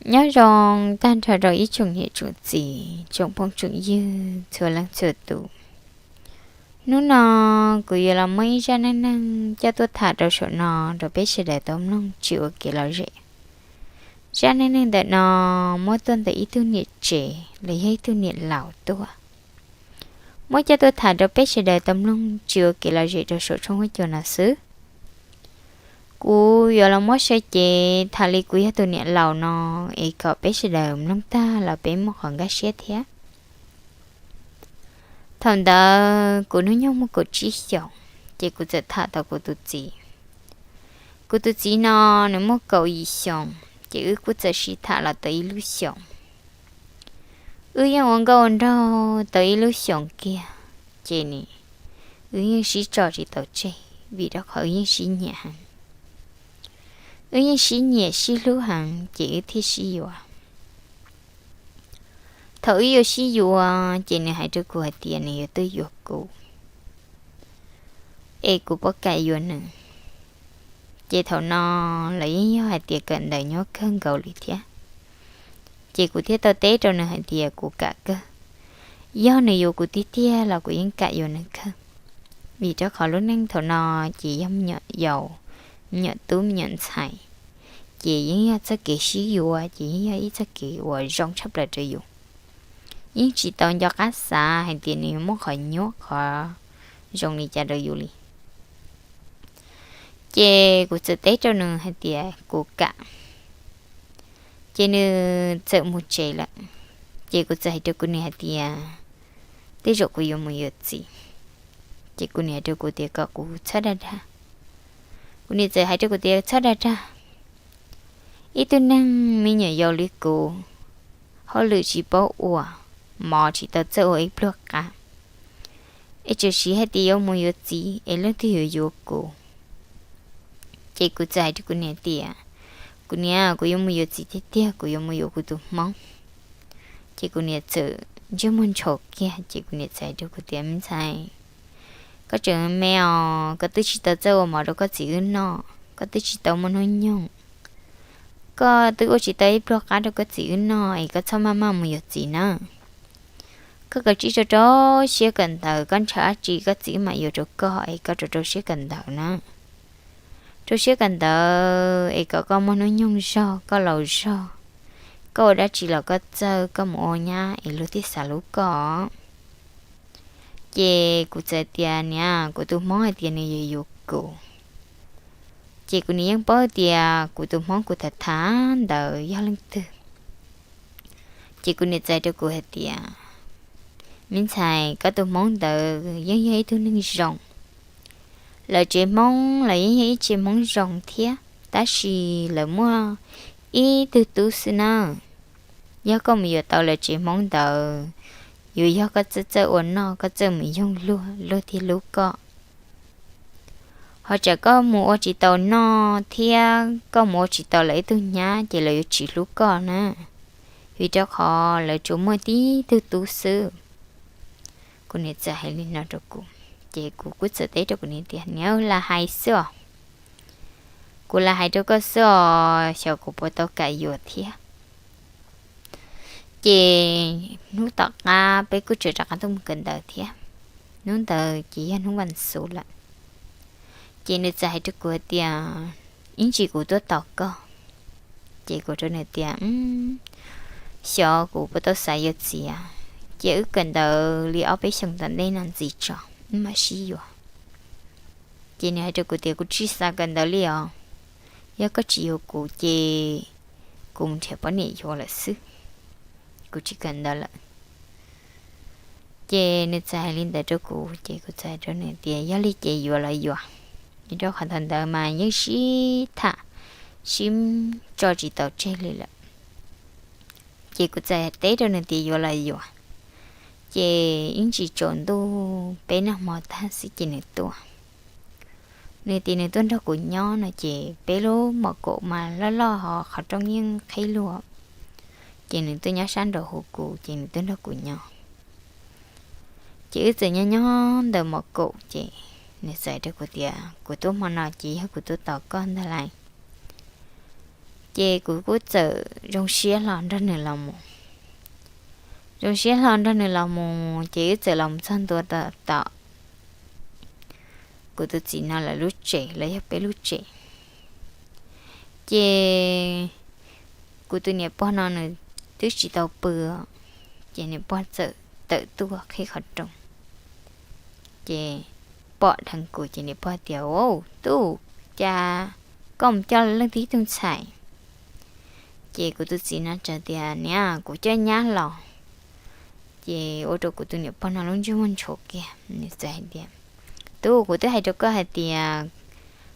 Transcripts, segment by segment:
Nyob zoo tag nrho rau ib tsoom niam tsoom txiv, tsoom phooj tsoom ywg txhua leej txhua tus. Hnub no kuv yuav los muab ib zaj neej neeg coj tuaj tham rau saum no rau peb sawv daws tau mloog tsis ua kev lom zem. Zaj neej neeg ntawm no muab tuaj ntawm ib tug niam tsev los yog ib tug niam laus tuaj. Muab coj tuaj tham rau peb sawv daws tau mloog tsis ua kev lom zem rau saum tshooj huab cua no xwb. Kuv yuav los muab sawv cev tham li kuv yog tus niam laus no, es kom peb sawv daws mloog tag los peb muaj qhov nkag siab thiab. Thaum ntawd kuv hnub nyoog muaj kaum tsib xyoos, ces kuv txawm tham tau kuv tus txiv. Kuv tus txiv no nws muaj kaum yim xyoos, ces wb kuj txawm sib tham los tau ib lub xyoos. Wb yeej ua nkauj ua nraug tau ib lub xyoos kiag, ces nws, wb yeej sib tso tsis tau tseg, vim rau qhov wb yeej sib nyiam heev. Wb yeej sib nyiam sib hlub heev, ces wb thiaj sib yuav. Thaum wb yuav sib yuav, ces nws hais rau kuv hais tias nws yuav tuaj yuav kuv, es kuv puas kam yuav nws. Ces thaum no los yeej yog hais tias kawm ntawv nyob kawg nkaus li thiab, ces kuv thiaj tau teb rau nws hais tias kuv kam kawg. Yog nws yuav kuv tiag tiag los kuv yeej kam yuav nws kawg, vim rau qhov lub neej thaum no ces yog me nyuam yaus, me nyuam tub me nyuam ntxhais, ces yeej yog txoj kev sib yuav ces yeej yog ib txoj kev uas zoo tshaj plaws rau yus. Yeej tsis tau nco qab xav hais tias nws yuav muaj qhov nyuaj qhov zoo li cas rau yus li. Ces kuv txawm teb rau nws hais tias kuv kam. Ces nws txawm mus tsev lawm. Ces kuv txawm hais rau kuv niam hais tias, tej zaum kuv yuav mus yuav txiv. Ces kuv niam hais rau kuv tias kom kuv txhob dag dag. Kuv niam txawm hais rau kuv tias txhob dag dag, ib tug neeg me nyuam yaus li kuv, hauj lwm tsis paub ua, mov tsis tau txawj ua ib pluag qab, es tseem siv hais tias yuav mus yuav txiv es leej twg yuav yuav kuv. Ces kuv txawm hais rau kuv niam tias, kuv niam, kuv yuav mus yuav txiv tiag tiag, kuv yuav mus yuav kuv tus hmoob. Ces kuv niam txawm ntsej muag ntshaus kiag, ces kuv niam txawm hais rau kuv tias, me ntxhais, koj tseem me os, koj twb tsis tau txawj ua mov rau koj txiv wb noj, koj twb tsis tau muaj hnub nyoog, koj twb ua tsis tau ib pluag qab rau koj txiv wb noj es koj txhob maj maj mus yuav txiv na. Koj kav tsij rau rau siab kawm ntawv, koj ntshaw dab tsi koj txiv wb mam yuav rau koj es koj rau rau siab kawm ntawv na. Rau siab kawm ntawv es kom koj muaj hnub nyoog zog, koj laus zog, koj ua dab tsi los koj txawj, koj mus ua nyab es luag thiaj xav hlub koj. Ces kuv txawm tias, niam, kuv tus hmoob hais tias nws yuav yuav kuv. Ces kuv niam yeej paub tias kuv tus hmoob kuv tham tham ntawd yog leej twg. Ces kuv niam txawm hais rau kuv hais tias, me ntxhais, koj tus hmoob ntawd yeej yog ib tug neeg zoo. Lawv tsev hmoob los yeej yog ib tsev hmoob zoo thiab, tab sis lawv muaj ib tug tub xwb na. Yog koj mus yuav tau lawv tsev hmoob ntawd, yuav yog koj txawj txawj ua noj, koj txawj mus yoog luag, luag thiaj hlub koj. Ho tsam koj mus ua tsis tau noj thiab koj mus ua tsis tau lawv ib tug nyab ces lawv yuav tsis hlub koj na, vim rau qhov lawv tsuas muaj tib tug tub xwb. Kuv niam txawm hais li no rau kuv, ces kuv kuj txawm teb rau kuv niam tias, niam, lam hais xwb os. Kuv lam hais rau koj xwb os, xyov kuv puas tau kam yuav thiab. Ces hnub tom qab peb kuj tseem rov qab tuaj mus kawm ntawv thiab. Hnub ntawd ces yog hnub vas xuv lawm. Ces nws txawm hais rau kuv hais tias, ib ntsis kuv tuaj tos koj. Ces kuv rau nws tias, xyov kuv puas tau xav yuav txiv, cia wb kawm ntawv li ob peb xyoos tom ntej no ntxiv tso wb mam sib yuav. Ces nws hais rau kuv tias, kuv tsis xav kawm ntawv li os, yog koj tsis yuav kuv ces kuv mus nrhiav poj niam yuav lawm xwb, kuv tsis kawm ntawv lawm. Ces nws txawm hais li ntawd rau kuv ces kuv txawm hais rau nws tias, yog li ces yuav los yuav, vim rau qhov thaum ntawd mas yeej sib tham sib tso tsis tau tseg li lawm. Ces kuv txawm teb rau nws tias yuav los yuav. Ces ib ntsis tsaus ntuj peb noj hmo tag xwb ces nws tuaj. Nws tias nws tuaj nrog kuv nyob no ces peb lub mom kaum mas loj loj ho qhov rooj yeej qhib luag. Ces nws tuaj nyob sab nraud hu kuv ces nws tuaj nrog kuv nyob. Ces wb txawm nyob nyob ntawm mom kaum ces nws txawm hais rau kuv tias, kuv tuaj hmo no ces yog kuv tuaj tos koj ntag lauj. Ces kuv kuj txawm zoo siab hlo nrog nws los mus. Zoo siab hlo nrog nws los mus ces wb txawm los mus txog ntua tom kuv tus txiv no lawv lub tsev, lawv yog peb lub tsev. Ces kuv tus niam pog no nws twb tsis tau pw, ces niam pog txawm tawm tuaj qhib qhov rooj. Ces pom dheev kuv ces niam pog tias, Au, tub, cas koj mus coj leej twg ib tug ntxhais? Ces kuv tus txiv no txawm tias, Niam, kuv coj nyab los. Ces ua rau kuv tus niam pog no lub ntsej muag ntshauv kiag, nws txawm hais tias, Tub, kuv twb hais rau koj hais tias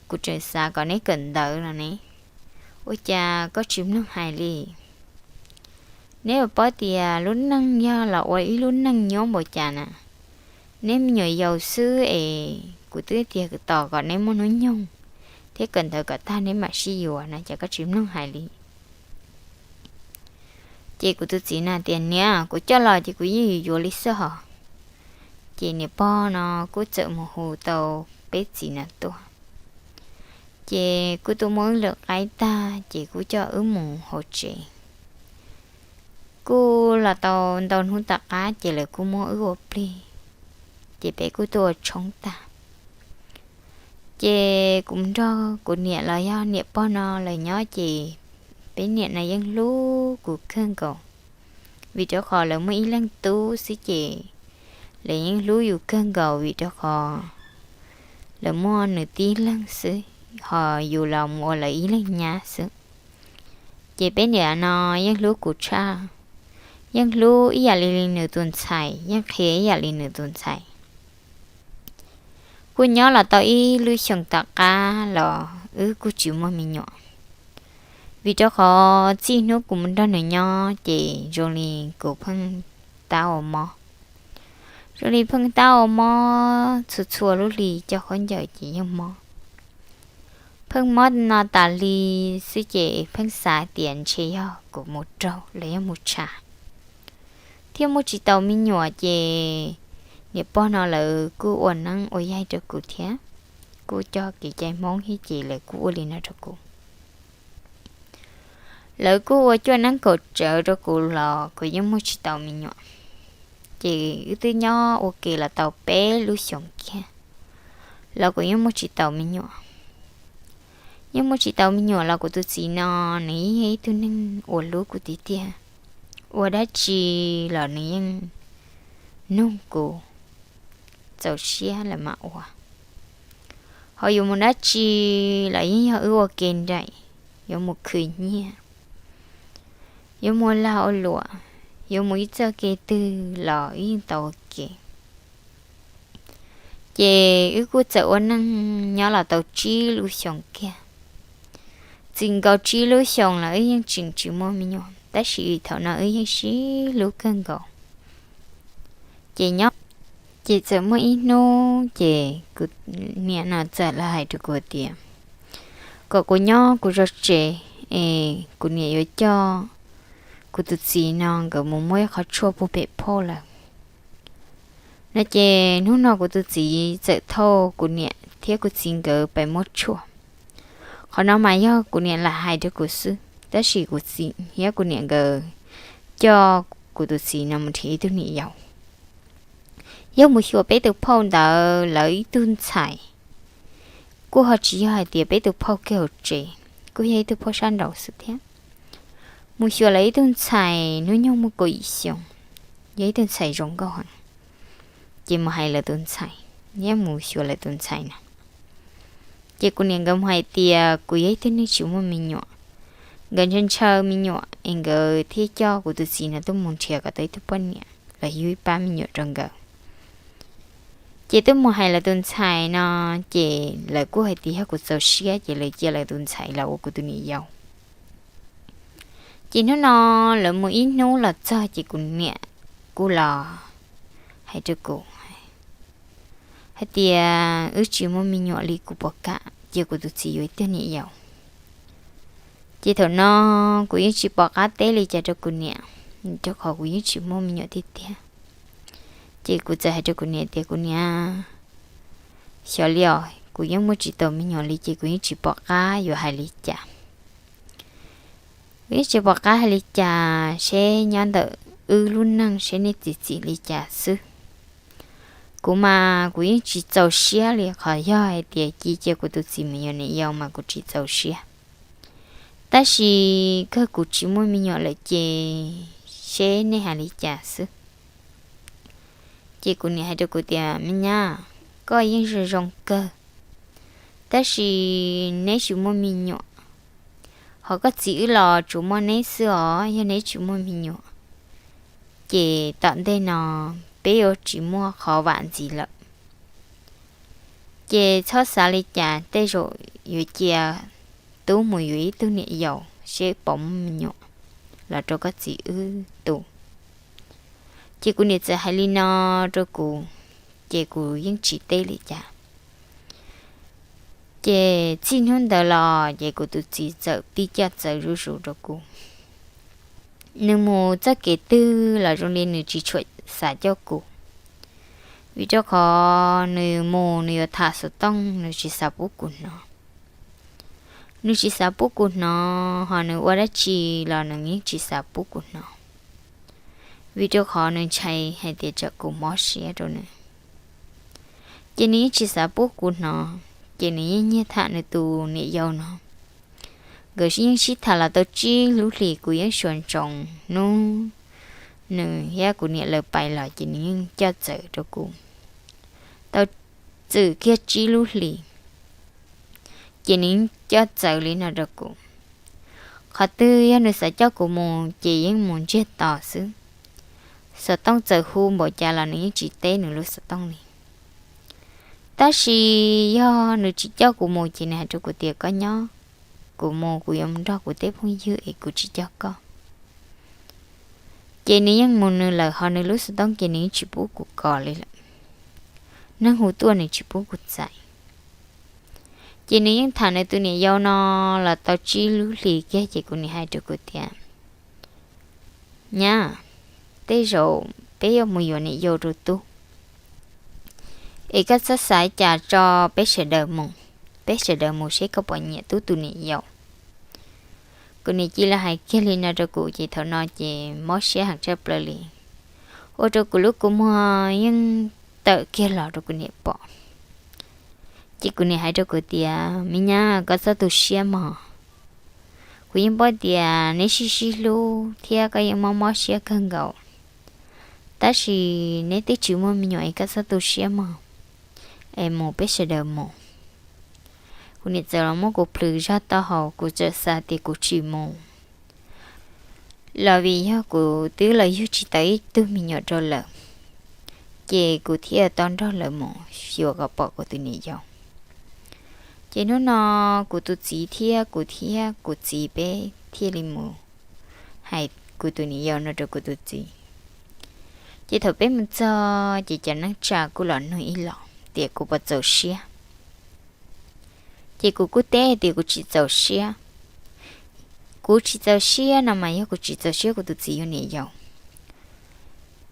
kuv tseem xav kom neb kawm ntawv no ne, ua cas koj tsis mloog hais li? Neb yuav paub tias lub neej yog los ua ib lub neej nyuaj npaum cas na. Neb me nyuam yaus xwb es kuv twb tias tos kom neb muaj hnub nyoog thiab kawm ntawv kom tag neb mam sib yuav no, cas koj tsis mloog hais li? Ces kuv tus txiv na tias, Niam, kuv coj los ces kuv yeej yuav yuav li xwb hos. Ces niam pog no kuj txawm mus hu tau peb txiv no tuaj. Ces kuj tuaj muab wb lwm qaib tag ces kuj coj wb mus hauv tsev. Kuj los tau ntau hnub tom qab ces lawv kuj muab wb ua plig, ces peb kuj tuaj ua tshoob tag. Ces kuv nrog kuv niam los yog niam pog no lawv nyob ces peb niam no yeej hlub kuv kawg nkaus, vim rau qhov lawv muaj ib leeg tub xwb ces lawv yeej hlub yus kawg nkaus vim rau qhov lawv muaj nws tib leeg xwb, ho yus los mus ua lawv ib leeg nyab xwb. Ces peb niam no yeej hlub kuv tshaj, yeej hlub ib yam li nws tus ntxhais, yeej qhia ib yam li nws tus ntxhais. Kuj nyob los tau ib lub xyoos tom qab los wb kuj tsis muaj me nyuam, vim rau qhov txij hnub kuv mus nrog nws nyob ces zoo li kuv pheej tab ua mob, zoo li pheej tab ua mob txhua txhua lub hli coj khaub ncaws ces yeej mob. Pheej mob no tas li xwb ces pheej xav tias ntshe yog kuv mus raug los yog mus tshav, thiab muaj tsis tau me nyuam ces niam pog no lawv kuj ua neeb ua yaig rau kuv thiab, kuj coj kev cai Hmoob thiab ces lawv kuj ua li no rau kuv. Lawv kuj ua cuaj neeb kaum tsawv rau kuv los kuv yeej muaj tsis tau me nyuam. Ces wb twb nyob ua ke los tau peb lub xyoos kiag los kuv yeej muaj tsis tau me nyuam. Yeej muaj tsis tau me nyuam los kuv tus txiv no nws yeej yog ib tug neeg uas hlub kuv tiag tiag, ua dab tsi los nws yeej nug kuv, txaus siab lawm mam ua. Ho yuav mus dab tsi los yeej yog wb ua ke nraim, yuav mus khwv nyiaj, yuav mus lag ua luam, yuav mus ib txoj kev twg los wb yeej tau ua ke. Ces wb kuj txawm ua neej nyob los tau tsib lub xyoos kiag. Txij nkaus tsib lub xyoos los wb yeej tseem tsis muaj me nyuam, tab sis thaum no wb yeej sib hlub kawg nkaus. Ces nyob, ces txawm muaj ib hnub ces kuv niam no txawm los hais rau kuv tias kom kuv nyob kuv zov tsev, es kuv niam yuav coj kuv tus txiv no nkawd mus muab ib qhov tshuaj puag pem phauj lawm no. Ces hnub no kuv tus txiv txawm thauj kuv niam thiab kuv txiv nkawd pais muab tshuaj. Qhov no mas yog kuv niam lam hais rau kuv xwb, tab sis kuv txiv thiab kuv niam nkawd coj kuv tus txiv no mus nrhiav ib tug niam yau. Yog mus xyuas peb tus phauj ntawd lawv ib tug ntxhais, kuj ho tsis yog hais tias peb tus phauj kiag hauv tsev, kuj yog ib tug phauj sab nraud xwb thiab. Mus xyuas lawv ib tug ntxhais hnub nyoog muaj kaum yim xyoo, yog ib tug ntxhais zoo nkauj heev. Ces mus hais lawv tus ntxhais, neb mus xyuas lawv tus ntxhais na. Ces kuv niam nkawd mus hais tias kuv yog ib tug neeg tsis muaj me nyuam, nkawd ntshaw ntshaw me nyuam es nkawd thiaj coj kuv tus txiv no tuaj mus nrhiav kom tau ib tug poj niam los yug ib pab me nyuam rau nkawd. Ces twb mus hais lawv tus ntxhais no, ces lawv kuj hais tias yog kuv txaus siab ces lawv cia lawv tus ntxhais los ua kuv tus niam yau. Ces hnub no lawv mus ib hnub los txog ces kuv niam kuj los hais rau kuv hais tias wb tsis muaj me nyuam li, kuv puas kam cia kuv tus txiv yuav ib tug niam yau. Ces thaum no kuv yeej tsis pom qab teb li cas rau kuv niam, rau qhov kuv yeej tsis muaj me nyuam tiag tiag. Ces kuv txawm hais rau kuv niam tias, Kuv niam, xyov li os, kuv yeej muaj tsis tau me nyuam li ces kuv yeej tsis pom qab yuav hais li cas. Yeej tsis pom qab hais li cas, seb nyob ntawm wb lub neej seb nej txiav txim li cas xwb. Kuv mas kuv yeej tsis txaus siab li, qhov yog hais tias cia kuv tus txiv mus yuav niam yau mas kuv tsis txaus siab. Tab sis kawg kuv tsis muaj me nyuam lawm ces seb nej hais li cas xwb. Ces kuv niam hais rau kuv tias, me nyab, koj yeej zoo zoo kawg, tab sis neb tsis muaj me nyuam, ho koj txiv wb los tsuas muaj neb xwb os, yog neb tsis muaj me nyuam ces tom ntej no peb yuav tsis muaj qhov vam ntxiv lawm. Ces txhob xav li cas, tej zaum yuav cia tub mus yuav ib tug niam yau seb puas muaj me nyuam los rau koj txiv wb tu. Ces kuv niam txawm hais li no rau kuv, ces kuv yeej tsis teb li cas. Ces txij hnub ntawd los ces kuv tus txiv txawm pib coj txawv zuj zus rau kuv. Nws mus txoj kev twg los zoo li nws tsis tshua xav coj kuv, vim rau qhov nws mus nws yuav tham xov tooj, nws tsis xav pub kuv hnov. Nws tsis xav pub kuv hnov, ho nws ua dab tsi los nws yeej tsis xav pub kuv hnov, vim rau qhov nws ntshai hais tias tsam kuv mob siab rau nws. Ces nws yeej tsis xav pub kuv hnov, ces nws yeej nyiag tham nws tus niam yau no. Nkawd yeej sib tham los tau tsib lub hlis, kuv yeej suav ntsoov hnub nws thiab kuv niam lawv pais los ces nws yeej coj txawv rau kuv. Tau txwm kiag tsib lub hlis ces nws yeej coj txawv li no rau kuv. Qhov twg yog nws xav coj kuv mus ces yeej mus ntsiag to xwb. Xov tooj txawm hu npaum cas los nws yeej tsis teb nws lub xov tooj li. Tab sis yog nws tsis coj kuv mus ces nws hais rau kuv tias, koj nyob, kuv mus kuv yuav mus nrog kuv tej phooj ywg es kuv tsis coj koj. Ces nws yeej mus nws lawm, ho nws lub xov tooj ces nws yeej tsis pub kuv kov li lawm. Neeg hu tuaj nws tsis pub kuv txais. Ces nws yeej tham nws tus niam yau no los tau tsib lub hlis kiag ces kuv niam hais rau kuv tias, nyab, tej zaum peb yuav mus yuav niam yau rau tub, es koj txhob xav cas, tso peb sawv daws mus, peb sawv daws mus seb koj puas nyiam tub tus niam yau. Kuv niam cia li hais kiag li no rau kuv ces thaum no ces mob siab heev tshaj plaws li, ua rau kuv lub kua muag yeej tawm kiag los rau kuv niam pom. Ces kuv niam hais rau kuv tias, me nyab, koj txhob tu siab mog. Kuv yeej paub tias neb sib sib hlub thiab koj yeej mob mob siab kawg nkaus, tab sis neb twb tsis muaj me nyuam es koj txhob tu siab mog, es mus peb sawv daws mus. Kuv niam txawm los muab kuv plhws zog taub hau, kuv txawm xav tias kuv tsis mus los vim yog kuv twb los yug tsis tau ib tug me nyuam rau lawm, ces kuv thiaj tau nrog lawv mus xyuas kom pom kuv tus niam yau. Ces hnub no kuv tus txiv thiab kuv thiab kuv txiv peb thiaj li mus hais kuv tus niam yau no rau kuv tus txiv. Ces thaum peb mus txog ces cov neej tsa kuj los nug ib los tias kuv puas txaus siab. Ces kuv kuj teb tias kuv tsis txaus siab. Kuv tsis txaus siab no mas yog kuv tsis txaus siab kuv tus txiv yuav niam yau,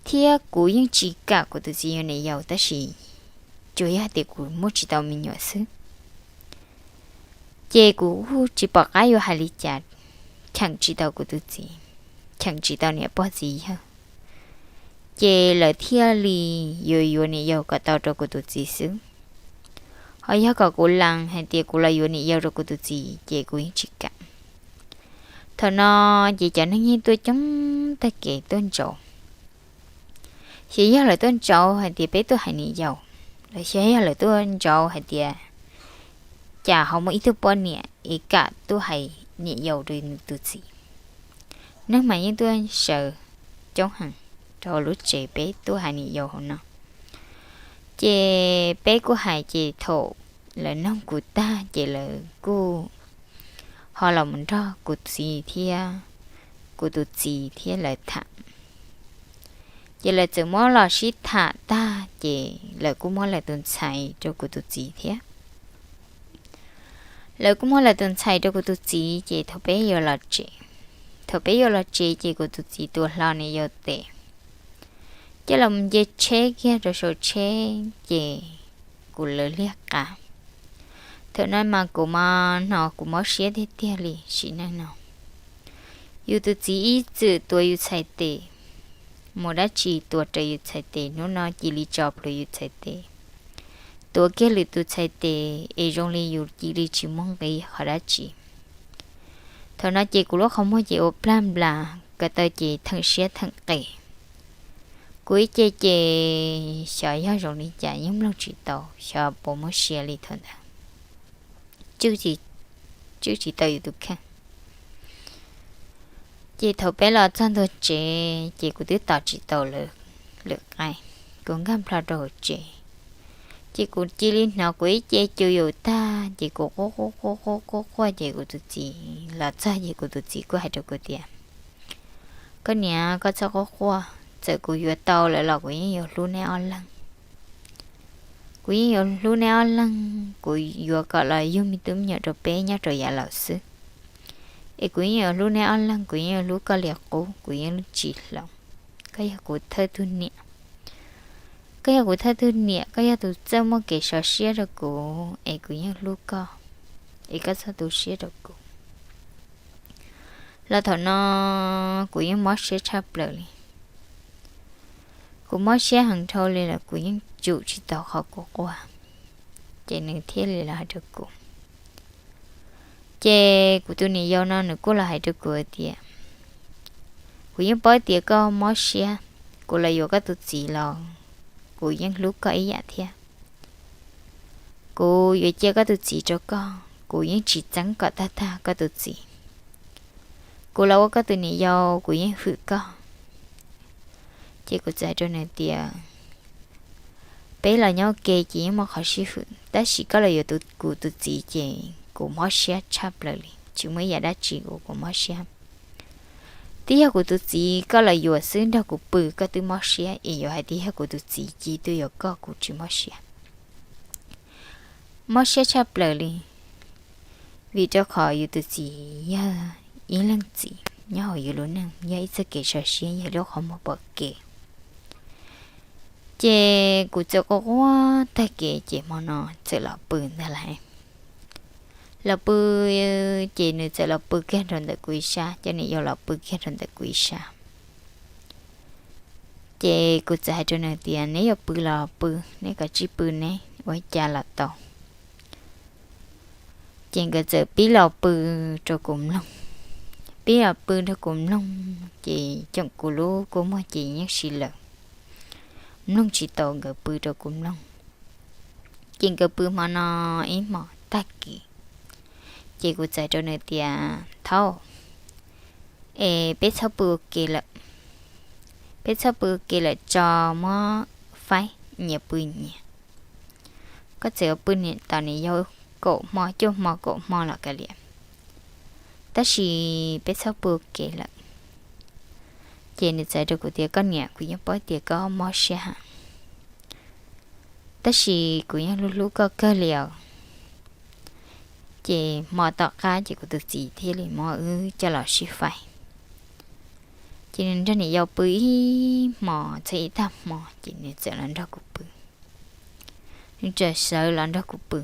thiab kuv yeej tsis kam kuv tus txiv yuav niam yau, tab sis tsuas yog tias kuv muaj tsis tau me nyuam xwb. Ces kuv kuj tsis pom qab yuav hais li cas, cheem tsis tau kuv tus txiv, cheem tsis tau niam pog txiv yawg, ces lawv thiaj li yuav yuav niam yau kom tau rau kuv tus txiv xwb. Ho yog kom kuv lees hais tias kuv los yuav niam yau rau kuv tus txiv ces kuv yeej tsis kam. Thaum no ces cov neeg yeej tuaj coob tag kev tuaj ntsauv. Xyov yog lawv tuaj ntsauv hais tias peb tuaj hais niam yau, los xyov yog lawv tuaj ntsauv hais tias cas ho muaj ib tug poj niam es kam tuaj hais niam yau rau nws tus txiv. Neeg mas yeej tuaj sawv coob heev rau lub tsev peb tuaj hais niam yau hauv no. Ces peb kuj hais ces thaum lawv noog kuv tag ces lawv kuj ho los mus nrog kuv txiv thiab kuv tus txiv thiab lawv tham. Ces lawv txawm muab los sib tham tag ces lawv kuj muab lawv tus ntxhais rau kuv tus txiv thiab. Lawv kuj muab lawv tus ntxhais rau kuv tus txiv ces thaum peb yuav los tsev, thaum peb yuav los tsev ces kuv tus txiv tus hlob niam yau tes coj los nce tsheb kiag rau saum tsheb ces kuv lawv liag qab. Thaum no mas kuv mas hnov kuv mob siab tiag tiag li sim neej no. Yus tus txiv ib txwm tuav yus txhais tes, mus dab tsi tuav raws yus txhais tes, hnub no cia li tso plhuav yus txhais tes, tuav kiag lwm tus txhais tes es zoo li yus cia li tsis muaj nqis qhov dab tsi. Thaum no ces kuv lub qhov muag ces ua plag nplas, ko taw ces theem siab theem qes. Kuv ib ce ces xyov yog zoo li cas yeej mloog tsis tau, xyov puas muaj sia li thaum ntawd, tswj tsis tau yus tus kheej. Ces thaum peb los txog ntua tsev ces kuv twb tos tsis tau lawm, lwm qaib, kuv nkag nplho rau hauv tsev. Ces kuv cia li hnov kuv ib ce cus yus tag ces kuv quaj quaj quaj quaj quaj quaj ces kuv tus txiv los txog ces kuv tus txiv kuj hais rau kuv tias, koj niam, koj txhob quaj quaj, txawm kuv yuav tau lawm los kuv yeej yuav hlub neb ob leeg. Kuv yeej yuav hlub neb ob leeg, kuv yuav kom los yug me tub me nyuam rau peb nyob rau yav laus xwb. Es kuv yeej yuav hlub neb ob leeg, kuv yeej yuav hlub koj li qub, kuv yeej tsis hloov. Koj yog kuv thawj tug niam, koj yog kuv thawj tug niam, koj yog tus txawj muaj kev sov siab rau kuv es kuv yeej hlub koj, es koj txhob tu siab rau kuv. Los thaum no kuv yeej mob siab tshaj plaws li. Kuv mob siab heev dhau li lawm, kuv yeej tsum tsis tau qhov kuv quaj. Ces nws thiaj li los hais rau kuv. Ces kuv tus niam yau no nws kuj los hais rau kuv tias, kuv yeej paub tias koj mob siab, kuv los yuav koj tus txiv los kuv yeej hlub koj ib yam thiab. Kuv yuav cia koj tus txiv rau koj, kuv yeej tsis txeeb kom tag tag koj tus txiv. Kuv los ua koj tus niam yau kuv yeej hwm koj. Ces kuv txawm hais rau nws tias, peb los nyob ua ke ces yeej muaj qhov sib hwm, tab sis koj los yuav kuv tus txiv ces kuv mob siab tshaj plaws li, tsis muaj ib yam dab tsi uas kuv mob siab. Twb yog kuv tus txiv koj los yuav xwb, nrog kuv pw koj twb mob siab, es yuav hais tias yog kuv tus txiv cia li tuaj yuav koj kuv tsis mob siab. Mob siab tshaj plaws li, vim rau qhov yus tus txiv yog ib leej txiv nyob hauv yus lub neej, yog ib txoj kev sov siab, yog lub qhov muag pom kev. Ces kuv txawm quaj quaj tag kev ces hmo no txawm los pw ntag lauj. Los pw, ces nws txawm los pw kiag rau ntawm kuv ib sab, cov niam yau los pw kiag rau ntawm kuv ib sab. Ces kuv txawm hais rau nws tias, neb yuav pw los pw, neb kav tsij pw neb, ua cas los tau. Ces nkawd txawm pib los pw rau kuv mloog. Pib los pw rau kuv mloog ces coom kuv lub kua muag ces yeej siv lawm, mloog tsis tau nkawd pw rau kuv mloog. Ces nkawd pw hmo no ib hmos tag kis, ces kuv txawm hais rau nws tias, thaub, es peb txhob pw ua ke lawm, peb txhob pw ua ke lawm tso, muab faib, nyias pw nyias. Koj txawm yuav pw niam tais niam yau kaum hmo cuaj hmo kaum hmo los kav liam, tab sis peb txhob pw ua ke lawm. Ces nws txawm hais rau kuv tias, koj niam, kuv yeej paub tias koj mob siab heev, tab sis kuv yeej hlub hlub koj kawg li os. Ces hmo tom qab ces kuv tus txiv thiaj li muab wb coj los sib faib. Ces nws nrog niam yau pw ib hmos txog ib tag hmo ces nws txawm los nrog kuv pw. Nws txawm sawv los nrog kuv pw.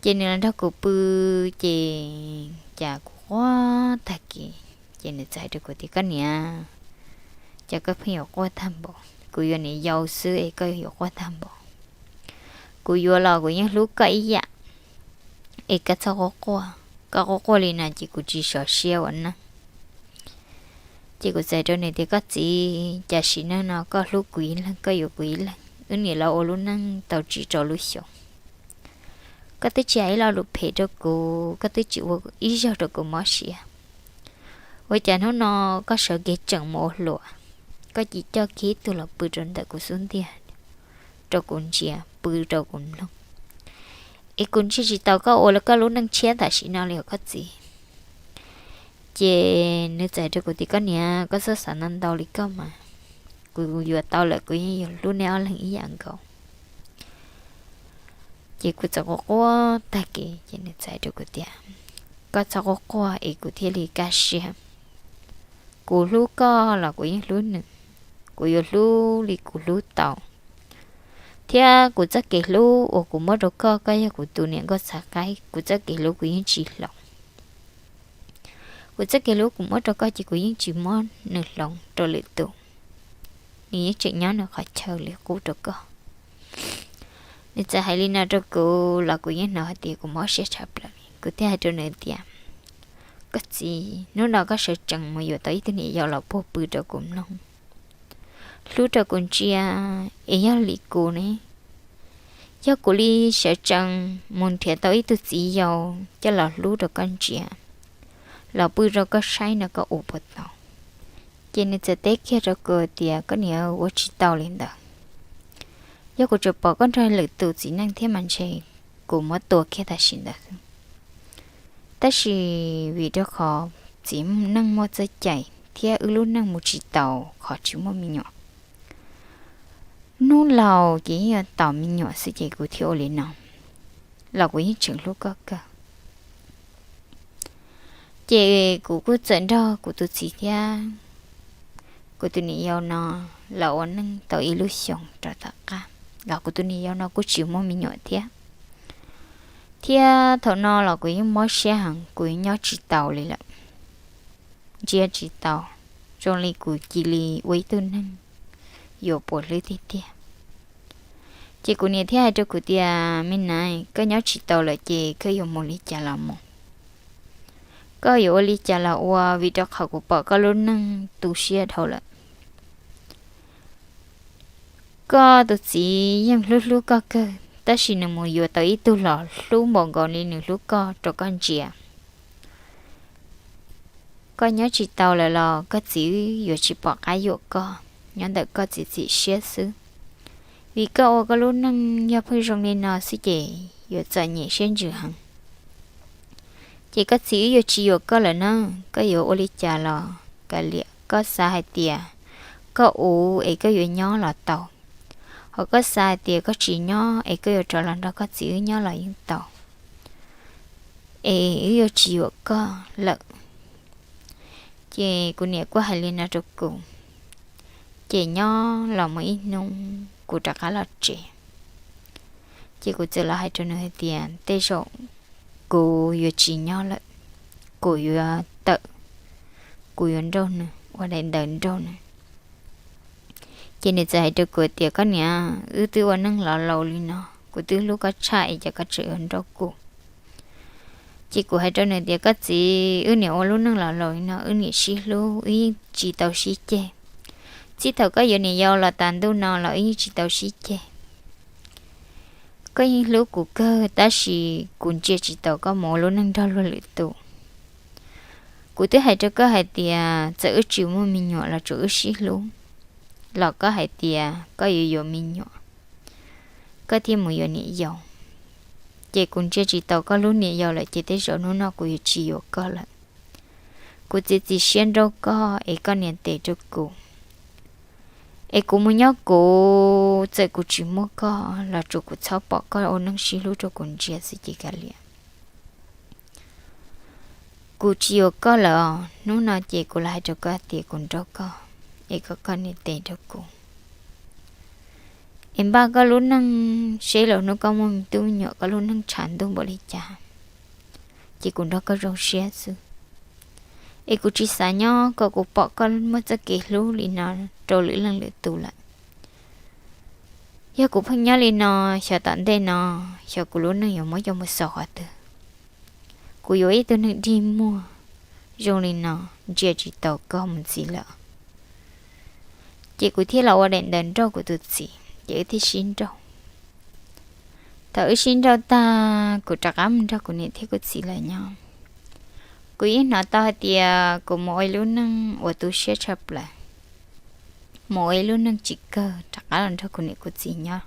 Ces nws los nrog kuv pw, ces cas kuv quaj tag kev, ces nws txawm hais rau kuv tias, koj niam, cas koj pheej yuav quaj tag npaum, kuv yuav niam yau xwb es koj yuav quaj tag npaum. Kuv yuav los kuv yeej hlub koj ib yam, es koj txhob quaj quaj, koj quaj quaj li no ces kuv tsis sov siab ua neej. Ces kuv txawm hais rau nws tias, koj txiv, cas sim neej no koj hlub kuv ib leeg, koj yuav kuv ib leeg, wb niam los ua lub neej tau tsib rau lub xyoos, koj twb tsis hais ib lo lus phem rau kuv, koj twb tsis ua ib zaug rau kuv mob siab. Ua cas hnub no koj sawv kev tseem mus ua hluas, koj cia coj kiag ib tug los pw rau ntawm kuv xub ntiag, rau kuv ntsia, pw rau kuv mloog, es kuv ntsia tsis tau koj ua koj lub neej tshiab tam sim no li os koj txiv. Ces nws txawm hais rau kuv tias, koj niam, koj txhob xav ntau ntau li koj mas, kuv yuav tau lawm kuv yeej yuav hlub neb ob leeg ib yam nkaus. Ces kuv txawm quaj quaj tag kev ces nws txawm hais rau kuv tias, koj txhob quaj quaj es kuv thiaj li kaj siab. Kuv hlub koj los kuv yeej hlub nws, kuv yuav hlub li kuv hlub tau, thiab kuv txoj kev hlub uas kuv muab rau koj, koj yog kuv tus niam nkauj txhav qaib, kuv txoj kev hlub kuv yeej tsis hloov. Kuv txoj kev hlub kuv muab rau koj ces kuv yeej tsis muab nws hloov rau lwm tus. Nws yeej tseem nyob nws qhov chaw li qub rau koj. Nws txawm hais li no rau kuv los kuv yeej hnov hais tias kuv mob siab tshaj plaws li. Kuv thiaj hais rau nws tias, koj txiv, hnub no koj sawv tsees mus yuav tau ib tug niam yau los puag pw rau kuv mloog, hlub rau kuv ntsia, es yog li kuv ne, yog kuv li sawv tsees mus nrhiav tau ib tug txiv yau coj los hlub rau koj ntsia, los pw rau koj saib no koj ua puas tau? Ces nws txawm teb kiag rau kuv tias, koj niam, ua tsis tau li ntawd. Yog kuv tseem pom koj nrog lwm tus txiv neej thiab mas ntshe kuv muab tua kiag tam sim ntawd. Tab sis vim rau qhov txiv neej muaj txoj cai thiab wb lub neej mus tsis tau qhov tsis muaj me nyuam, hnub laus ces yeej yuav tos me nyuam xwb ces kuv thiaj ua li no, los kuv yeej tseem hlub koj kawg. Ces kuv kuj txawm nrog kuv tus txiv thiab kuv tus niam yau no los ua neej tau ib lub xyoos rau tom qab, los kuv tus niam yau no kuj tsis muaj me nyuam thiab. Thiab thaum no los kuv yeej mob siab heev, kuv nyob tsis tau li lawm, ntsia tsis tau, zoo li kuv cia li ua ib tug neeg yuav puas hlwb tiag tiag. Ces kuv niam thiaj hais rau kuv tias, me nais, koj nyob tsis tau lawm ces koj yuav mus li cas los mus, koj yuav ua li cas los ua, vim rau qhov kuv pom koj lub neej tu siab dhau lawm. Koj tus txiv yeej hlub hlub koj kawg, tab sis nws mus yuav tau ib tug los hlub npaum nkaus li nws hlub koj rau koj ntsia. Koj nyob tsis tau lawm los koj txiv wb yuav tsis pom qab yuam koj nyob ntawm koj txiv txim siab xwb, vim koj ua koj lub neej yog pheej zoo li no xwb ces yuav txom nyem siab ntsws heev. Ces koj txiv wb yuav tsis yuam koj lawm na, koj yuav ua li cas los kav liam, koj xav hais tias koj ua es koj yuav nyob los tau, ho koj xav hais tias koj tsis nyob es koj yuav rov los nrog koj txiv wb nyob los yeej tau, es wb yuav tsis yuam koj lawm. Ces kuv niam kuj hais li no rau kuv, ces nyob los mus ib hnub kuv rov qab los tsev. Ces kuv txawm los hais rau nws hais tias tej zaum kuv yuav tsis nyob lawm, kuv yuav tawm, kuv yuav nrauj nws, ua daim ntawv nrauj nws. Ces nws txawm hais rau kuv tias, koj niam, wb twb ua neej los laus li no, kuv twb hlub koj tshaj es cas koj tseem yuav nrauj kuv? Ces kuv hais rau nws tias, koj txiv, wb niam ua lub neej los laus li no, wb niam sib hlub, wb yeej tsis tau sib ceg. Txij thaum koj yuav niam yau los tas ntuj no los wb yeej tsis tau sib ceg. Koj yeej hlub kuv kawg tab sis kuv ntsia tsis tau koj mus ua lub neej nrog luag lwm tus. Kuv twb hais rau koj hais tias txawm wb tsis muaj me nyuam los tsuas wb sib hlub, los koj hais tias koj yuav yuav me nyuam, koj thiaj mus yuav niam yau. Ces kuv ntsia tsis tau koj lub niam yau lawm ces tej zaum hnub no kuv yuav tsis yuav koj lawm. Kuv txiav txim siab nrauj koj es koj nias tes rau kuv, es kuv mus nyob kuv, txawm kuv tsis muaj koj los tsuas kuv txhob pom koj ua neej sib hlub rau kuv ntsia xwb ces kav liam. Kuv tsis yuav koj lawm os, hnub no ces kuv los hais rau koj tias kuv nrauj koj, es kom koj nias tes rau kuv, es npaj koj lub neej seb los hnub koj muaj tub me nyuam koj lub neej tshav ntuj npaum li cas, ces kuv nrog koj zoo siab xwb. Es kuv tsis xav nyob kom kuv pom koj muaj txoj kev hlub li no rau lwm leej lwm tus lawm. Yog kuv pheej nyob li no, xyov tom ntej no, xyov kuv lub neej yuav muab coj mus xaus qhov twg. Kuv yuav ib tug neeg dig muag zoo li no, ntsia tsis tau koj mus ntxiv lawm. Ces kuv thiaj los ua daim ntawv nrauj kuv tus txiv, ces wb thiaj sib nrauj. Thaum wb sib nrauj tag, kuv rov qab mus nrog kuv niam thiab kuv txiv lawv nyob. Kuv yeej hnov tau hais tias kuv mus ua ib lub neej uas tu siab tshaj plaws, mus ua ib lub neej tsis kawg rov qab los nrog kuv niam kuv txiv nyob.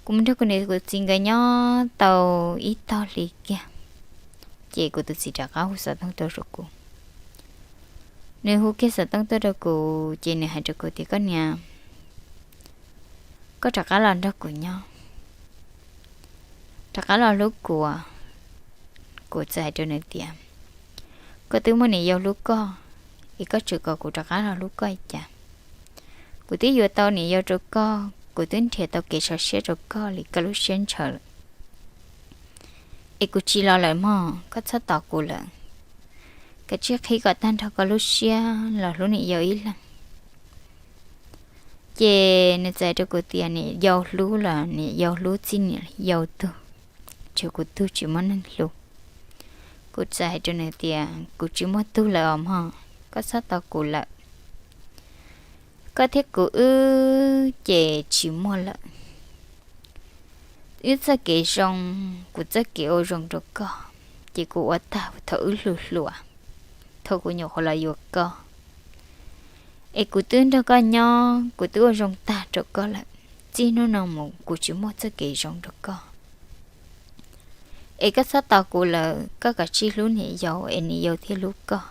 Kuv mus nrog kuv niam kuv txiv nkawd nyob tau ib tog hli kiag, ces kuv tus txiv rov qab hu xov tooj tuaj rau kuv. Nws hu kiag xov tooj tuaj rau kuv ces nws hais rau kuv tias, koj niam, koj rov qab los nrog kuv nyob, rov qab los hlub kuv. Kuv txawm hais rau nws tias, koj twb muaj niam yau hlub koj, es koj tseem kom kuv rov qab los hlub koj cas? Kuv twb yuav tau niam yau rau koj, kuv twb nrhiav tau kev sov siab rau koj li, koj lub siab ntshaw lawm. Es kuv tsis los lawm mog, koj txhob tos kuv lawm. Kav tsij qhib kom tag nrho koj lub siab los hlub niam yau ib leeg. Ces nws txawm hais rau kuv tias niam yau hlub los niam yau hlub txij niam yau tug, tsuas kuv tug tsis muaj neeg hlub. Kuv txawm hais rau nws tias kuv tsis muaj tug lawm os mog, koj txhob tos kuv lawm. Koj thiab kuv wb ces tsis muaj lawm. Wb txoj kev zoo, kuv txoj kev ua zoo rau koj, ces kuv ua tag thaum wb hluas hluas, thaum kuv nyuam qhuav los yuav koj. Es kuv twb nrog koj nyob, kuv twb ua zoo tag rau koj lawm, txij hnub no mus kuv tsis muaj txoj kev zoo rau koj. Es koj txhob tos kuv lawm, koj kav tsij hlub niam yau es niam yau thiaj hlub koj.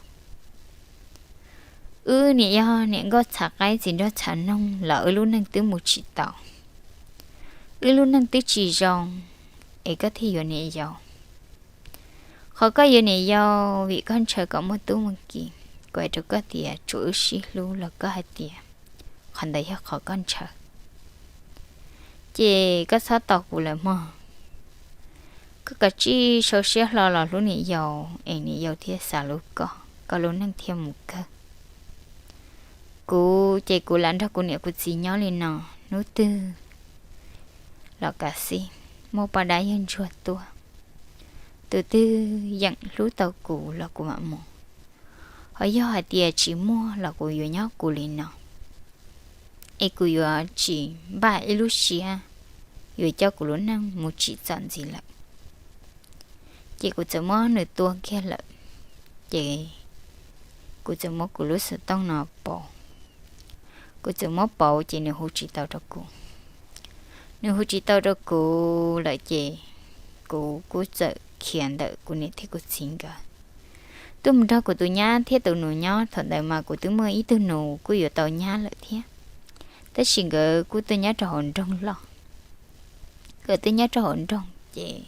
Wb niam yog niam nkauj txhav qaib txiv nraug txhav noog los wb lub neej twb mus tsis tau, wb lub neej twb tsis zoo, es koj thiaj yuav niam yau. Qhov koj yuav niam yau vim koj ntshaw kom muaj tub muaj ki. Kuv hais rau koj tias tsuas wb sib hlub los koj hais tias qhov ntawd yog qhov koj ntshaw. Ces koj txhob tos kuv lawm mog. Koj kav tsij sau siab hlo los hlub niam yau, es niam yau thiaj xav hlub koj, koj lub neej thiaj mus kawg. Kuv ces kuv lam nrog kuv niam kuv txiv nyob li no, hnub twg los kav xij, muaj poj dab yawg ntsuag tuaj, tus twg yeem hlub tau kuv los kuv mam mus. Ho yog hais tias tsis muaj los kuv yuav nyob kuv li no, es kuv yuav tsis npaj ib lub siab yuav coj kuv lub neej mus tsim txom ntxiv lawm. Ces kuv txawm muab nws tua kiag lawm, ces kuv txawm muab kuv lub xov tooj no pauv. Kuv txawm muab pauv ces nws hu tsis tau rau kuv. Nws hu tsis tau rau kuv lawm ces kuv kuj txawm khiav ntawm kuv niam thiab kuv txiv nkawd tuaj mus nrog kuv tus nyab thiab tus nus nyob. Thaum ntawd mas kuv twb muaj ib tug nus kuj yuav tau nyab lawm thiab, tab sis nkawd kuj tuaj nyob rau hauv nroog loj. Nkawd twb nyob rau hauv nroog ces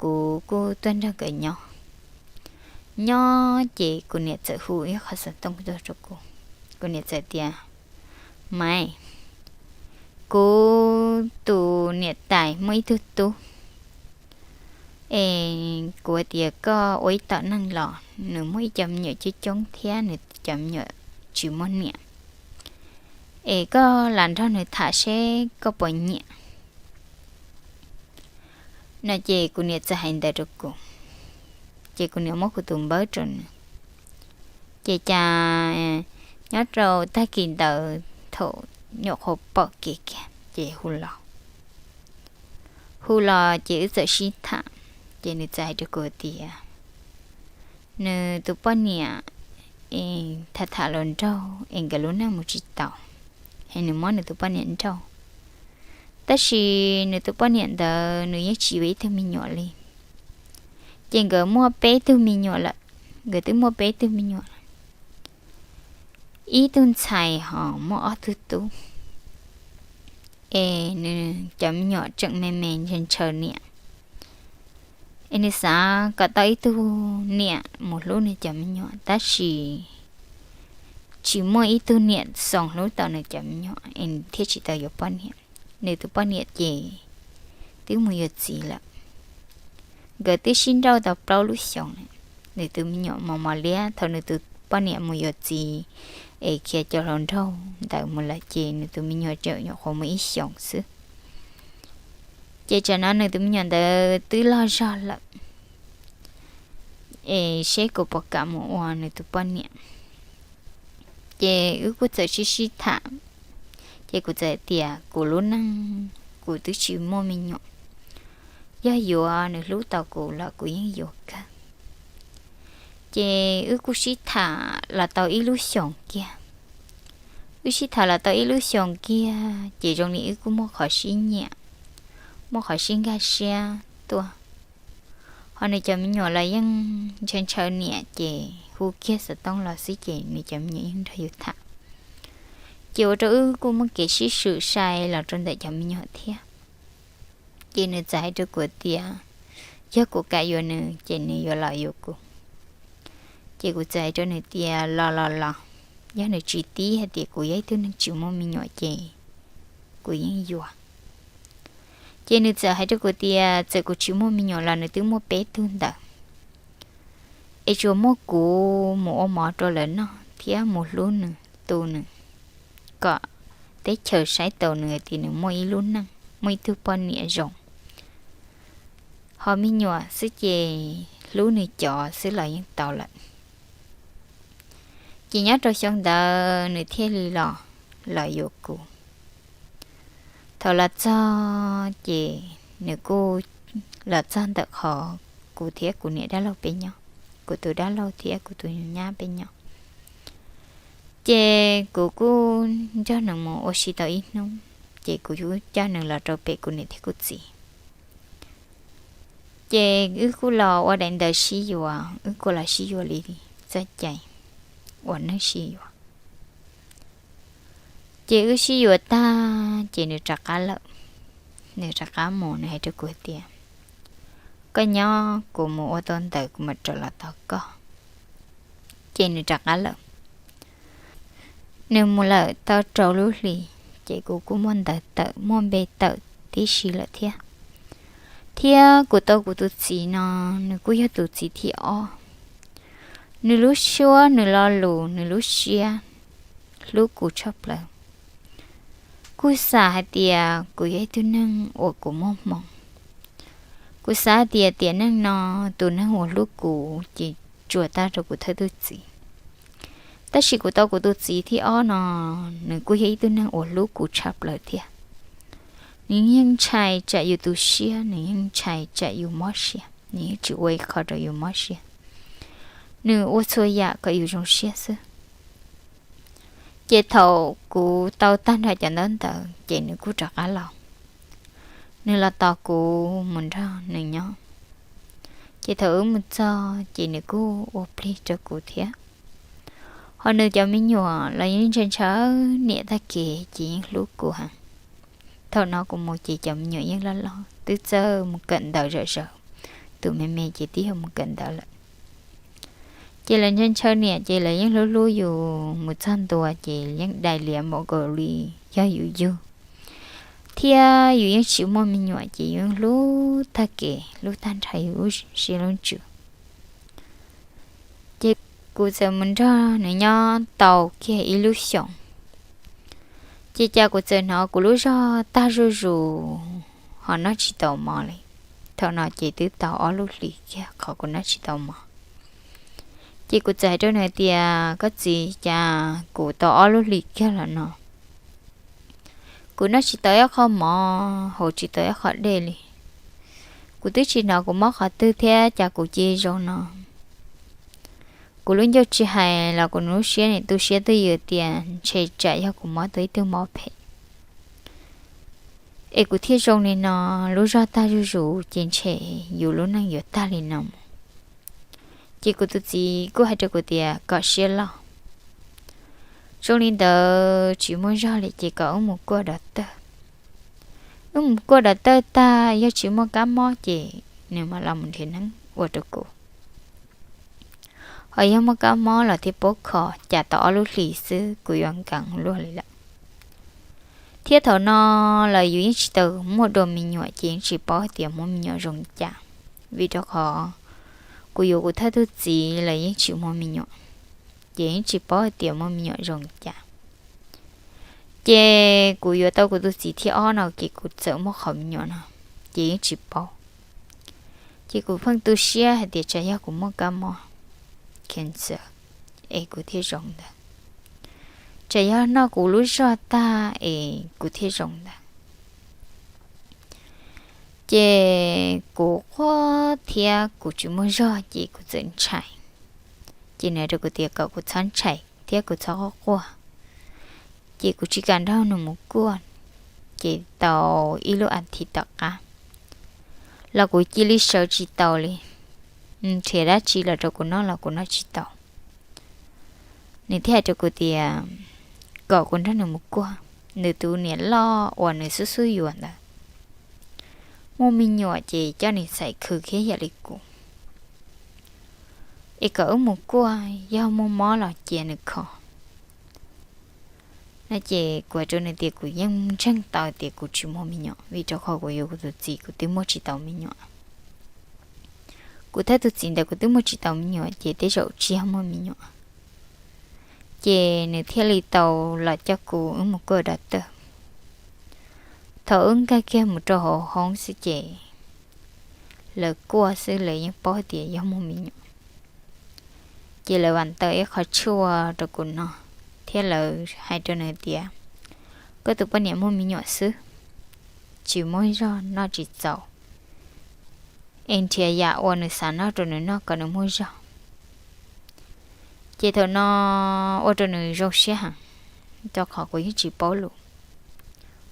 kuv kuj tuaj nrog nkawd nyob. Nyob ces kuv niam txawm hu ib qho xov tooj tuaj rau kuv. Kuv niam txawm tias, Maiv, kuv tus niam tais muaj ib tug tub, es kuv tias koj ua ib tom neeg los nws muaj ib cov me nyuam coob coob thiab nws cov me nyuam tsis muaj niam, es koj lam nrog nws tham seb koj puas nyiam no. Ces kuv niam txawm hais ntawd rau kuv, ces kuv niam muab kuv tus npawb rau nws. Ces cas nyob rau tag kis ntawd thaum nyuam qhuav pom kev kiag ces hu los, hu los ces wb txawm sib tham. Ces nws txawm hais rau kuv tias nws tus poj niam tham tham hluas nraug es nkawd lub neej mus tsis tau, es nws muab nws tus poj niam nrauj. Tab sis nws tus poj niam ntawd nws yeej tsis yuav ib tug me nyuam li. Ces nkawd muaj peb tug me nyuam lawm, nkawd twb muaj peb tug me nyuam lawm. Ib tug ntxhais ho muaj ob tug tub, es nws cov me nyuam tseem me me ntshaw ntshaw niam. Es nws xav kom tau ib tug niam mus hlub nws cov me nyuam, tab sis tsis muaj ib tug niam xoo hlub tau nws cov me nyuam es thiaj tsis tau yuav poj niam. Nws tus poj niam ces twb mus yuav txiv lawm. Nkawd twb sib nrauj tau plaub lub xyoos, nws tus me nyuam mos mos liab. Thaum nws tus poj niam mus yuav txiv es khiav cov hluas nraug ntawd mus lawm ces nws tus me nyuam tseem nyuam qhuav muaj ib xyoos xwb. Ces tsam no nws tus me nyuam ntawd twb loj zog lawm, es seb kuv puas kam mus ua nws tus poj niam. Ces wb kuj txawm sib sib tham, ces kuv txawm tias kuv lub neej kuv twb tsis muaj me nyuam, yog yuav nws hlub tau kuv los kuv yeej yuav kawg. Ces wb kuj sib tham los tau ib lub xyoos kiag. Wb sib tham los tau ib lub xyoos kiag ces zoo li wb kuj muaj qhov sib nyiam, muaj qhov sib nkag siab tuaj. Ho nws cov me nyuam los yeej ntshaw ntshaw niam ces hu kiag xov tooj los xwb ces nws cov me nyuam yeej nrog yus tham. Ces ua rau wb kuj muaj kev sib swm sai los rau ntawm cov me nyuam thiab. Ces nws txawm hais rau kuv tias yog kuv kam yuav nws ces nws yuav los yuav kuv. Ces kuv txawm hais rau nws tias los los los, yog nws tsis tib hais tias kuv yog ib tug neeg tsis muaj me nyuam ces kuv yeej yuav. Ces nws txawm hais rau kuv tias txawm kuv tsis muaj me nyuam los nws twb muaj peb tug ntawd. Es tsuas muaj kuv mus ua mov rau lawv noj thiab mus hlub nws, tu nws, kom teb chaws saib taus nws hais tias nws muaj ib lub neej, muaj ib tug poj niam zoo. Ho me nyuam xwb ces hlub nws cov xwb los yeej tau lawm. Ces nyob rau xyoo ntawd nws thiaj li los, los yuav kuv. Thaum los txog ces nws kuj los txog ntawm qhov kuv thiab kuv niam dab laug peb nyob, kuv tus dab laug thiab kuv tus nyab peb nyob. Ces kuv kuj nrog nws mus ua si tau ib hnub, ces kuv kuj coj nws los rau pem kuv niam thiab kuv txiv. Ces wb kuj los ua daim ntawv sib yuav, wb kuj los sib yuav li txoj cai ua neej sib yuav. Ces wb sib yuav tag ces nws rov qab lawm. Nws rov qab mus, nws hais rau kuv tias, koj nyob, kuv mus ua tau ntawv kuv mam rov los tos koj. Ces nws rov qab lawm. Nws mus lawm tau rau lub hlis, ces kuv kuj muaj ntawv tawm muaj npe tawm tib si lawm thiab. Thiab kuv tau kuv tus txiv no, nws kuj yog tus txiv thib ob. Nws lub suab, nws lo lus, nws lub siab hlub kuv tshaj plaws. Kuv xav hais tias kuv yog ib tug neeg uas kuv muaj hmoo. Kuv xav hais tias tiam neej no tus neeg uas hlub kuv ces tsuas tag rau kuv thawj tug txiv. Tab sis kuv tau kuv tus txiv thib ob no, nws kuj yog ib tug neeg uas hlub kuv tshaj plaws thiab. Nws yeej ntshai tsam yus tu siab, nws yeej ntshai tsam yus mob siab, nws yeej tsis ua ib qho rau yus mob siab. Nws ua txhua yam kom yus zoo siab xwb. Ces thaum kuv tau tag nrho cov ntaub ntawv ces nws kuj rov qab los. Nws los tos kuv mus nrog nws nyob. Ces thaum wb mus txog ces nws kuj ua plig rau kuv thiab. Ho nws cov me nyuam los yeej ntshaw ntshaw niam tag kev ces yeej hlub kuv heev. Thaum no kuv mus ces cov me nyuam yeej loj loj twb txawj mus kawm ntawv zom zaws, tus me me ces twb yog mus kawm ntawv lawm. Ces lawv ntshaw ntshaw niam ces lawv yeej hlub hlub yus, mus txog ntua ces yeej dai lias npaum nkaus li yog yus yug. Thiab yus yeej tsis muaj me nyuam ces yus yeej hlub tag kev, hlub tag nrho yus lub siab lub ntsws. Ces kuv txawm mus nrog nws nyob tau kiag ib lub xyoos, ces cas kuv txawm hnov kuv lub zog tag zuj zus, ho noj tsis tau mov li. Thaum no ces twb tau ob lub hlis kiag qhov kuv noj tsis tau mov. Ces kuv txawm hais rau nws tias, koj txiv, cas kuv tau ob lub hlis kiag los no kuv noj tsis tau ib qho mov, haus tsis tau ib qho dej li. Kuv twb tsis hnov kuv mob qhov twg thiab cas kuv cia zoo no. Kuv lub ncauj tsis hais los kuv lub siab nim tu siab twj ywm tias ntshe tsam yog kuv mob tau ib tug mob phem es kuv thiaj zoo li no, lub zog tag zuj zus ces ntshe yus lub neej yuav tag li no mus. Ces kuv tus txiv kuj hais rau kuv tias kom siab loj, zoo li ntawd tsis muaj zog li ces kom wb mus kuaj dov tawj. Wb mus kuaj dov tawj tag yog tsis muaj kab mob ces nws mam los mus nrhiav neeb ua rau kuv. Ho yog muaj kab mob los thiaj paub kho, cas tau ob lub hlis xwb kuv yuav nkees luaj li lawm. Thiab thaum no los yus yeej tsis tau muaj dua me nyuam ces yeej tsis paub hais tias muaj me nyuam zoo li cas. Vim rau qhov kuv yuav kuv thawj tug txiv los yeej tsis muaj me nyuam, ces yeej tsis paub hais tias muaj me nyuam zoo li cas. Ces kuv yuav tau kuv tus txiv thib ob no ces kuv txawm muaj qhov me nyuam no, ces yeej tsis paub. Ces kuv pheej tu siab hais tias tsam yog kuv muaj kab mob cancer es kuv thiaj zoo ntawd, tsam yog noj kuv lub zog tag es kuv thiaj zoo ntawd. Ces kuv quaj thiab kuv tsis muaj zog ces kuv txawm ntshai. Ces nws hais rau kuv tias kom kuv txhob ntshai thiab kuv txhob quaj quaj. Ces kuv tsis kam nrog nws mus kuaj. Ces tau ib lub as thiv tom qab los kuv cia li sawv tsis taus li, nrhiav dab tsi los rau kuv noj los kuv noj tsis tau. Nws thiaj hais rau kuv tias kom kuv nrog nws mus kuaj, nws tus niam loj uas nws xub xub yuav ntawd muaj me nyuam ces coj nws txhais khwv thiab yam li kuv, es kom wb mus kuaj, yog muaj mob los cia nws kho no. Ces kuv hais rau nws tias kuv yeej ntseeg tau tias kuv tsis muaj me nyuam, vim rau qhov kuv yuav kuv tus txiv kuv twb muaj tsis tau me nyuam. Kuv thawj tus txiv ntawd kuv twb muaj tsis tau me nyuam ces tej zaum tsis yog muaj me nyuam. Ces nws thiaj li tau los coj kuv wb mus kuaj doctor. Thaum wb nkag kiag mus rau hauv hoob xwb ces lawv kuaj xwb lawv yeej paub tias yog muaj me nyuam. Ces lawv vam tau ib qho tshuaj rau kuv noj, thiab lawv hais rau nws tias, koj tus poj niam muaj me nyuam xwb, tsis muaj zog noj tsis txaus, es nrhiav yam uas nws xav noj rau nws noj kom nws muaj zog. Ces thaum no ua rau nws zoo siab heev, rau qhov kuv yeej tsis paub lus.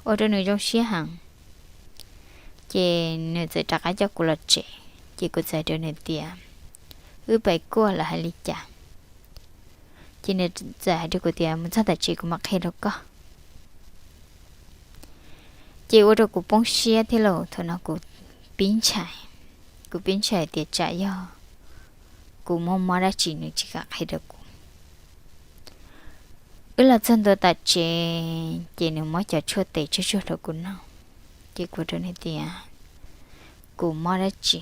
Ua rau nws zoo siab heev, ces nws txawm rov qab coj kuv los tsev. Ces kuv txawm hais rau nws tias, wb pais kuaj los hais li cas? Ces nws txawm hais rau kuv tias, mus txog tom tsev kuv mam qhia rau koj. Ces ua rau kuv poob siab thiab lauj, thaum no kuv pib ntshai, kuv pib ntshai tias tsam yog kuv muaj mob dab tsi nws tsis kam qhia rau kuv. Wb los txog ntua tom tsev ces nws muab cov tshuaj tes tsuag tsuag rau kuv noj, ces kuv rau nws tias, kuv mob dab tsi,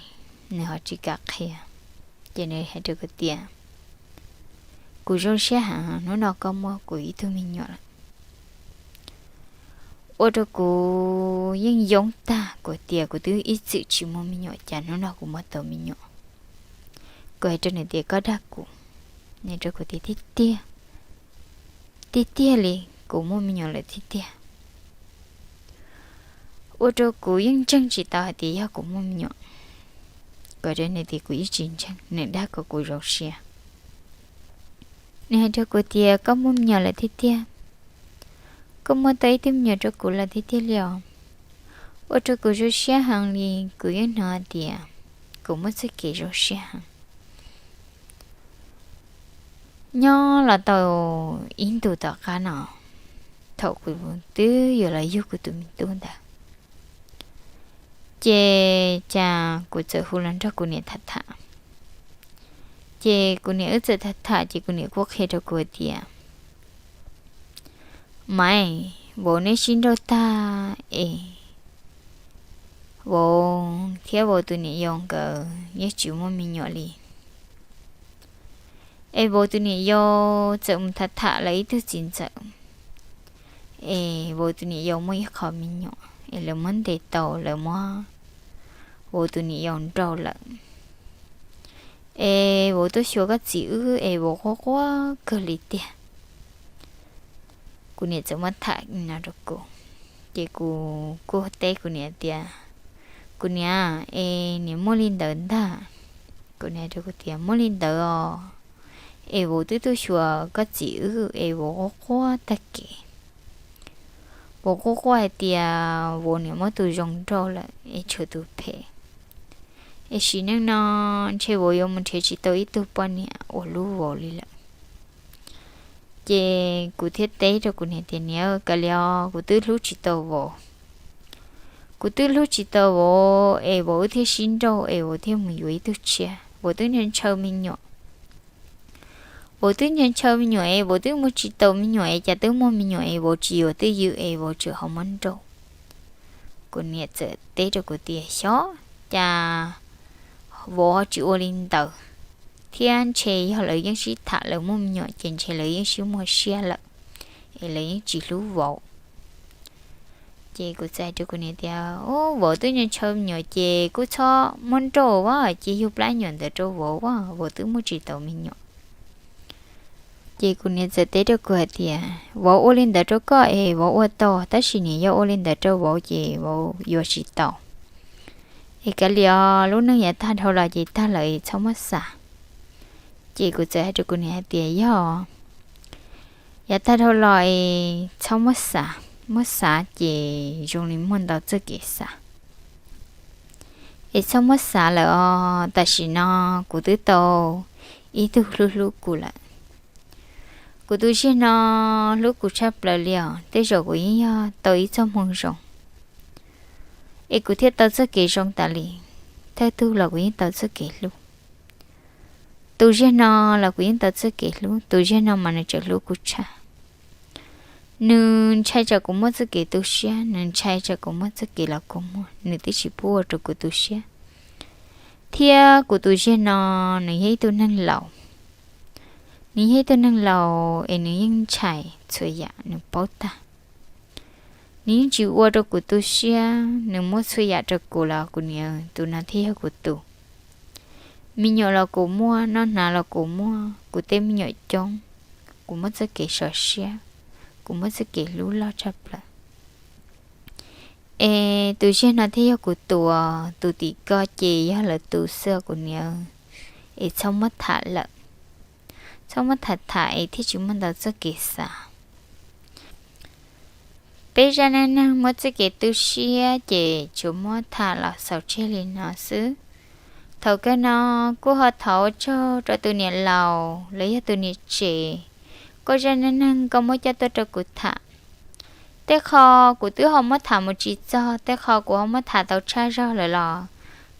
nws ho tsis kam qhia. Ces nws hais rau kuv tias, kuv zoo siab heev, hnub no koj muaj kuv ib tug me nyuam lawm. Ua rau kuv yeej yoob tag, kuv tias kuv twb ib txwm tsis muaj me nyuam, cas hnub no kuv muaj tau me nyuam. Kuv hais rau nws tias, koj dag kuv. Nws rau kuv tias, tiag tiag, tiag tiag li, kuv muaj me nyuam lawm tiag tiag. Ua rau kuv yeej ntseeg tsis tau hais tias yog kuv muaj me nyuam. Kuv rau nws tias kuv yeej tsis ntseeg, nws dag kom kuv zoo siab. Nws hais rau kuv tias, koj muaj me nyuam lawm tiag tiag, koj muaj tau ib tug me nyuam rau kuv lawm tiag tiag li os. Ua rau kuv zoo siab heev li, kuv yeej hnov tias kuv muaj txoj kev zoo siab heev. Nyob los tau ib ntus tom qab no, thaum kuv twb yuav los yug kuv tus me tub ntawd, ces cas kuv txawm hu los nrog kuv niam tham tham. Ces kuv niam wb txawm tham tham ces kuv niam kuj qhia rau kuv tias, Maiv, vauv neb sib nrauj tag es vauv thiab vauv tus niam yau nkawd yeej tsis muaj me nyuam li. Es vauv tus niam yau txawm mus tham tham lawv ib tug txiv ntxawm, es vauv tus niam yau muaj ib qho me nyuam es lawv muab ntes tau, lawv muab vauv tus niam yau nrauj lawm. Es vauv tuaj xyuas koj txiv wb es vauv quaj quaj kawg li tiag. Kuv niam txawm muab tham no rau kuv, ces kuv kuj teb kuv niam tias, kuv niam, es niam muaj li ntawd ntag? Kuv niam rau kuv tias, muaj li ntawd os, es vauv twb tuaj xyuas koj txiv wb es vauv quaj quaj tag kev. Vauv quaj quaj hais tias vauv niam muab tus zoo nrauj lawm es tshuav tus phem, es sim neej no ntshe vauv yuav mus nrhiav tsis tau ib tug poj niam ua lub vauv li lawm. Ces kuv thiaj teb rau kuv niam tias, niam, kav liam os, kuv twb hlub tsis tau vauv. Kuv twb hlub tsis tau vauv es vauv wb thiaj sib nrauj es vauv thiaj mus yuav ib tug tshiab, vauv twb ntshaw me nyuam. Vauv twb ntshaw me nyuam es vauv twb muaj tsis tau me nyuam es cas twb muaj me nyuam es vauv tsis yuav twj ywm es vauv tseem ho muab nrauj. Kuv niam txawm teb rau kuv tias, xyov, cas vauv ho tsis ua li ntawd, thiab ntshe yog lawv yeej sib tham lawv muaj me nyuam ces ntshe lawv yeej sib muaj siab lawm, es lawv yeej tsis hlub vauv. Ces kuv txawm hais rau kuv niam tias, vauv twb ntshaw me nyuam ces kuj txhob muab nrauj as, ces yug plab nyuam ntawd rau vauv as, vauv twb muaj tsis tau me nyuam. Ces kuv niam txawm teb rau kuv hais tias, vauv ua li ntawd rau koj es vauv ua tau, tab sis niam yog ua li ntawd rau vauv ces vauv yuav tsis tau. Es kav liam os, lub neej yav tag dhau los ces tag lawm, txhob muab xav. Ces kuv txawm hais rau kuv niam hais tias, yog yav tag dhau los es txhob muab xav, muab xav ces zoo li muaj ntau txoj kev xav. Es txhob muab xav lawm os, tam sim no kuv twb tau ib tug hlub hlub kuv lawm. Kuv tus ziag no hlub kuv tshaj plaws li os, tej zaum kuv yeej yog tau ib txoj hmoo zoo. Es kuv thiaj tau txoj kev zoo tas li, thawj tug los kuv yeej tau txoj kev hlub. Tus ziag no los kuv yeej tau txoj kev hlub, tus ziag no mas nws tseem hlub kuv tshaj. Nws ntshai tsam kuv muaj txoj kev tu siab, nws ntshai tsam kuv muaj txoj kev los kua muag, nws twb tsis pub ua rau kuv tu siab. Thiab kuv tus zig no, nws yog ib tug neeg laus, nws yog ib tug neeg laus es nws yeej ntshai txhua yam, nws paub tag. Nws yeej tsis ua rau kuv tu siab, nws muab txhua yam rau kuv los kuv niam tus no thiaj yog kuv tus. Me nyuam los kuv muaj, noj hnav los kuv muaj, kuv tej me nyuam coob, kuv muab txoj kev sov siab, kuv muab txoj kev hlub loj tshaj plaws. Es tus zig no thiaj yog kuv tus, tus tim ko ces yog lawv tus xwb kuv niam, es txhob muab tham lawm. Txhob muab tham tham es thiaj tsis muaj ntau txoj kev xav. Peb zaj neej neeg muab txoj kev tu siab ces tsuas muab tham los xaus tseg li no xwb. Thaum kawg no kuj ho thov ua tsaug rau tus niam laus los yog tus niam tsev, koj zaj neej neeg koj muab coj tuaj rau kuv tham. Tej qho kuv twb ho muab tham mus tsis txog, tej qho kuv ho muab tham tau tshaj zog lawm los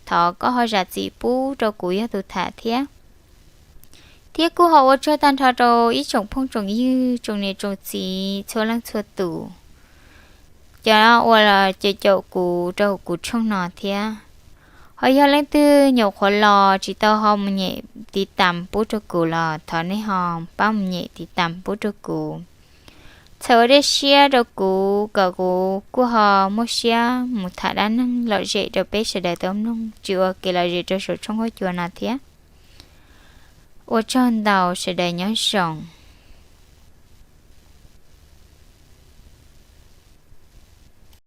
thov koj ho zam txim pub rau kuv yog tus tham thiab. Thiab kuj ho ua tsaug tag nrho rau ib tsoom phooj tsoom ywg, tsoom niam tsoom txiv txhua leej txhua tus, cov uas los caum kuv rau kuv tshooj no thiab. Ho yog leej twg nyuam qhuav los tsis tau ho mus nyem tiv tas pub rau kuv los thov nej ho pab mus nyem tiv tas pub rau kuv, txhawm ua dej siab rau kuv kom kuv kuj ho muaj siab mus tham dab neeg lom zem rau peb sawv daws tau mloog, tsis ua kev lom zem rau saum tshooj huab cua no thiab. Ua tsaug ntau, sawv daws nyob zoo.